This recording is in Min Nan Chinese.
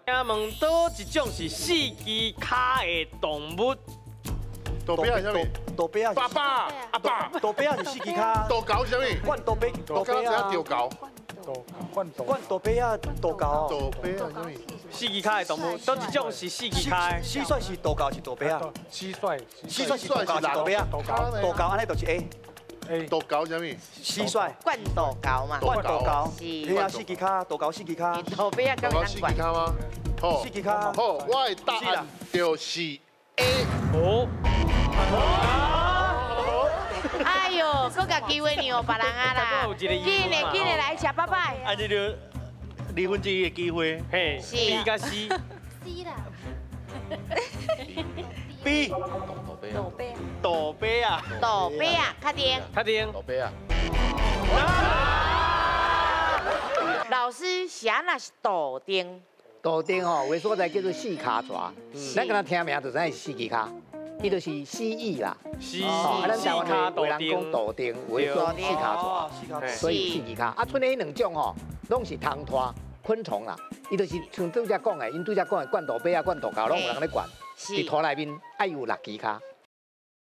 請問佗一種是四支跤的動物？杜比啊，啥物？杜比啊，爸爸，阿爸，杜比啊是四支跤。杜狗啥物？管杜比，杜比啊，杜狗。管管杜比啊，杜狗。杜比啊，啥物？四支跤的動物，佗一種是四支跤的？蟋蟀是杜狗是杜比啊？蟋蟀，蟋蟀是杜狗是杜比啊？杜狗按呢就是 A。杜狗啥物？蟋蟀。罐杜狗嘛。罐杜狗。是。嘿啊，四支跤，杜狗四支跤。杜比啊，杜狗四支跤嗎？好，四支跤。好，我的答案就是 A。哦。哎呦，閣共機會讓別人啊啦！緊嘞緊嘞，來食拜拜。啊，這就1/2的機會。嘿，B 佮 C。 C 啦。 B。杜比啊。杜比啊。杜比啊，確定。確定。杜比啊。老師，是按怎是杜丁？杜丁吼，有的所在叫做四跤蛇，咱敢若聽名就知影是四支跤。伊就是蜥蜴啦，啊，咱台灣的有人講杜丁，有的講四跤蛇，所以有四支跤。啊，賰彼兩種吼，攏是蟲豸昆蟲啦。伊就是像拄才講的，𪜶拄才講的罐杜比啊、罐杜狗，攏有人咧管。佇塗內面愛有六支跤，